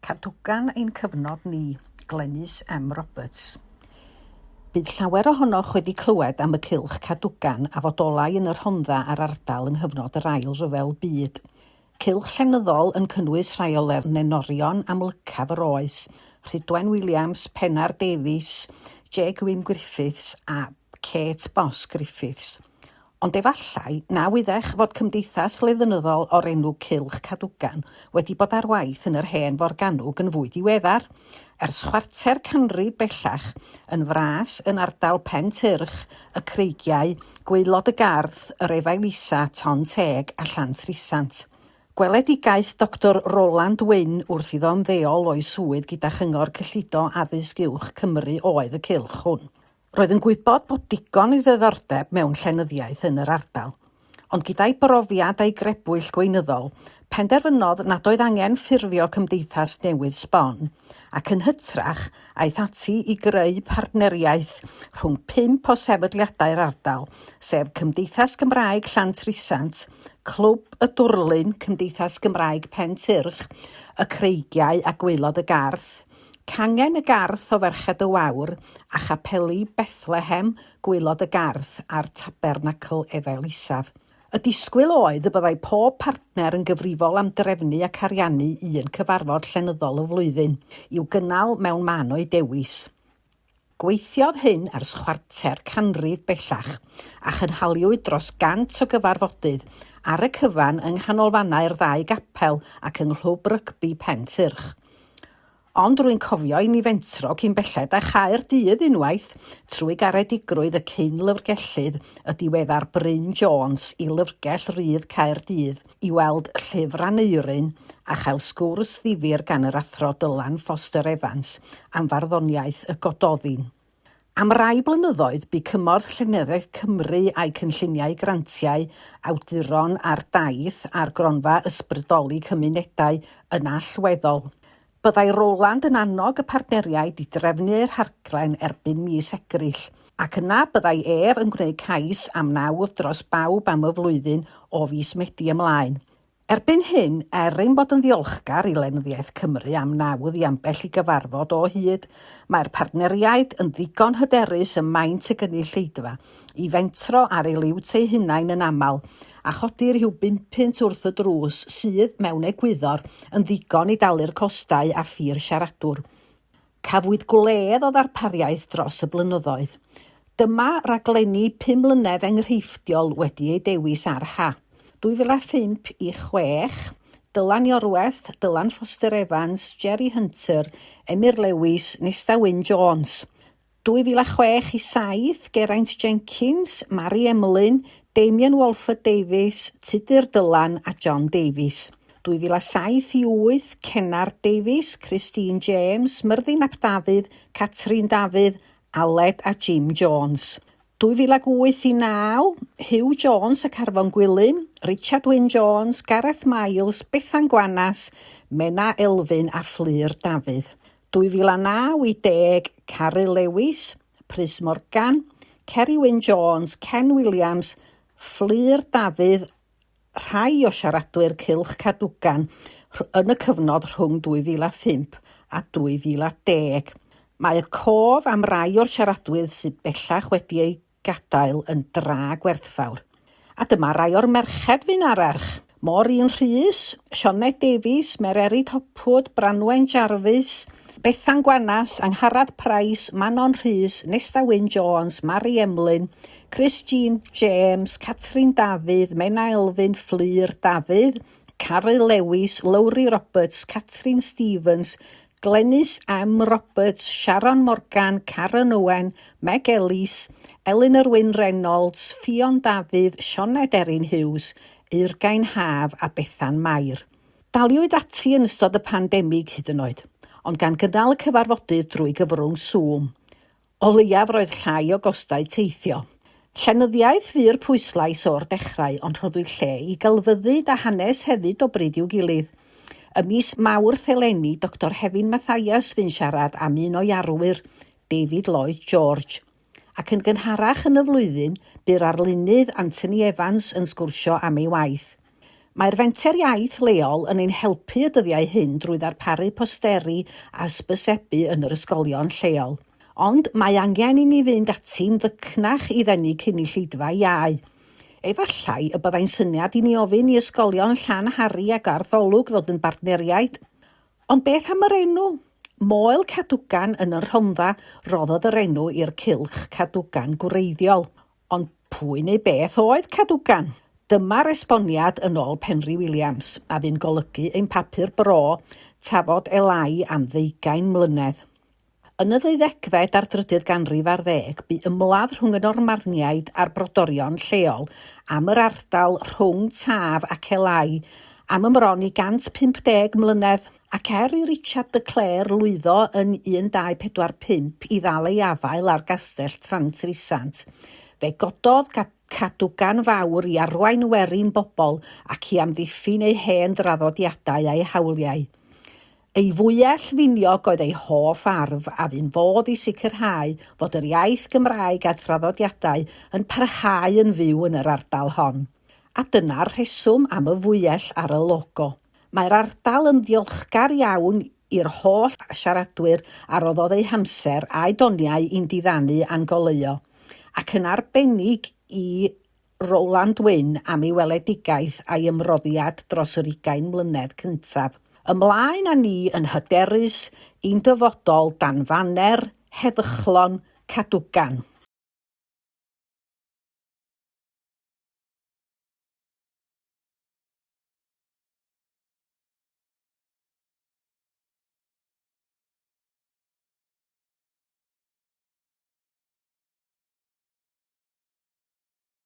Cadwgan ein cyfnod ni, Glenys M Roberts. Bydd llawer ohonoch wedi clywed am y cylch Cadwgan a fodolai yn y Rhondda a'r ardal yng nghyfnod yr Ail Ryfel Byd. Cylch llenyddol yn cynnwys rhai o lenorion amlycaf yr oes, Rhydwen Williams, Pennar Davies, J Gwyn Griffiths a Kate Boss Griffiths. Ond efallai na wyddech fod cymdeithas leddnyddol o'r enw Cylch Cadwgan wedi bod ar waith yn yr hen Forgannwg yn fwy diweddar, ers chwarter canrif bellach, yn fras yn ardal Pen Tyrch, y Creigiau, Gwaelod y Garth, yr Efail Isa, Ton Teg a Llantrisant. Gweledigaeth Doctor Roland Wynne wrth iddo ymddeol o'i swydd gyda Chyngor Cyllido Addysg Uwch Cymru oedd y cylch hwn. Roedd yn gwybod bod digon i ddiddordeb mewn llenyddiaeth yn yr ardal, ond gyda'i brofiad a'i grebwyll gweinyddol, penderfynodd nad oedd angen ffurfio cymdeithas newydd sbon, ac yn hytrach, aeth ati i greu partneriaeth rhwng pump o sefydliadau'r ardal, sef Cymdeithas Gymraeg Llantrisant, Clwb y Dwrlyn, Cymdeithas Gymraeg Pentyrch, Y Creigiau a Gwaelod y Garth, Cangen y Garth o Ferched y Wawr a chapeli Bethlehem, Gwaelod y Garth a'r Tabernacl Efail Isaf. Y disgwyl oedd y byddai pob partner yn gyfrifol am drefnu ac ariannu un cyfarfod llenyddol y flwyddyn, i'w gynnal mewn man o'u dewis. Gweithiodd hyn ers chwarter canrif bellach, a chynhaliwyd dros gant o gyfarfodydd, ar y cyfan yng nghanolfannau'r ddau gapel ac yng Nghlwb Rygbi Pen-tyrch. Ond rwy'n cofio i ni fentro cyn belled â Chaerdydd unwaith, trwy garedigrwydd y cyn-lyfrgellydd, y diweddar Bryn Jones, i Lyfrgell Rydd Caerdydd i weld Llyfr Aneurin a chael sgwrs ddifyr gan yr Athro Dylan Foster Evans am farddoniaeth y Gododdin. Am rai blynyddoedd, bu cymorth Llenyddiaeth Cymru a'u cynlluniau grantiau awduron ar daith a'r Gronfa Ysbrydoli Cymunedau yn allweddol. Byddai Roland yn annog y partneriaid i drefnu eu rhaglen erbyn mis Ebrill, ac yna byddai ef yn gwneud cais am nawdd dros bawb am y flwyddyn o fis Medi ymlaen. Erbyn hyn, er ein bod yn ddiolchgar i Lenyddiaeth Cymru am nawdd i ambell i gyfarfod o hyd, mae'r partneriaid yn ddigon hyderus ym maint y gynulleidfa i fentro ar eu liwt eu hunain yn aml, a chodi rhyw bumpunt wrth y drws sydd, mewn egwyddor, yn ddigon i dalu'r costau a ffi'r siaradwr. Cafwyd gwledd o ddarpariaeth dros y blynyddoedd. Dyma raglenni pum mlynedd enghreifftiol wedi eu dewis ar hap. 2005 i 6, Dylan Iorwerth, Dylan Foster Evans, Jerry Hunter, Emyr Lewis, Nesta Wyn Jones. 2006 i 7, Geraint Jenkins, Mari Emlyn, Damian Walford Davies, Tudur Dylan a John Davies. 2007 i 8, Cennard Davies, Christine James, Myrddin ap Dafydd, Catrin Dafydd, Aled a Jim Jones. 2008 i 9, Huw Jones ac Arfon Gwilym, Richard Wyn Jones, Gareth Miles, Bethan Gwanas, Menna Elfyn a Fflur Dafydd. 2009 i 10, Caryl Lewis, Prys Morgan, Ceri Wyn Jones, Ken Williams, Fflur Dafydd, rhai o siaradwyr Cylch Cadwgan yn y cyfnod rhwng 2005 a 2010. Mae'r cof am rai o'r siaradwyr sydd bellach wedi eu gadael yn dra gwerthfawr. A dyma rai o'r merched fu'n arerch, Maureen Rhys, Sioned Davies, Mererid Hopwood, Branwen Jarvis, Bethan Gwanas, Angharad Price, Manon Rhys, Nesta Wyn Jones, Mari Emlyn, Chris Jean James, Catrin Dafydd, Menna Elfyn, Fflur Dafydd, Caryl Lewis, Lowri Roberts, Catrin Stevens, Glenys M Roberts, Sharon Morgan, Karen Owen, Meg Ellis, Elinor Wyn Reynolds, Ffion Dafydd, Sioned Erin Hughes, Eurgain Haf a Bethan Mair. Daliwyd ati yn ystod y pandemig hyd yn oed, ond gan gynnal y cyfarfodydd drwy gyfrwng Zoom. O leiaf roedd llai o gostau teithio. Llenyddiaeth fu'r pwyslais o'r dechrau ond rhoddwyd lle i gelfyddyd a hanes hefyd o bryd i'w gilydd. Ym mis Mawrth eleni, Doctor Hefin Mathias fu'n siarad am un o'i arwyr, David Lloyd George. Ac yn gynharach yn y flwyddyn, bu'r arlunydd Anthony Evans yn sgwrsio am ei waith. Mae'r Fenter Iaith leol yn ein helpu y dyddiau hyn drwy ddarparu posteri a hysbysebu yn yr ysgolion lleol. Ond mae angen i ni fynd ati'n ddycnach i ddenu cynulleidfa iau. Efallai y byddai'n syniad i ni ofyn i ysgolion Llanhari a Garth Olwg ddod yn bartneriaid. Ond beth am yr enw? Moel Cadwgan yn y Rhondda roddodd yr enw i'r cylch Cadwgan gwreiddiol. Ond pwy neu beth oedd Cadwgan? Dyma'r esboniad yn ôl Penri Williams, a fu'n golygu ein papur bro, Tafod Elai am ddeugain mlynedd. Yn y ddeuddegfed a'r drydydd ganrif ar ddeg, bu ymladd rhwng y Normanniaid a'r brodorion lleol am yr ardal rhwng Taf ac Elai am ymron i 150 mlynedd, ac er i Richard de Clare lwyddo yn 1245 i ddal ei afael ar gastell Llantrisant, fe gododd Cadwgan Fawr i arwain werin bobl ac i amddiffyn eu hen draddodiadau a'u hawliau. Ei fwyell finiog oedd ei hoff arf a fu'n fodd i sicrhau fod yr iaith Gymraeg a'i thraddodiadau yn parhau yn fyw yn yr ardal hon. A dyna'r rheswm am y fwyell ar y logo. Mae'r ardal yn ddiolchgar iawn i'r holl siaradwyr a roddodd eu hamser a'u doniau i'n diddanu a'n goleuo, ac yn arbennig i Roland Wyn am ei weledigaeth a'i ymroddiad dros yr ugain mlynedd cyntaf. Ymlaen â ni yn hyderus i'n dyfodol dan faner heddychlon Cadwgan.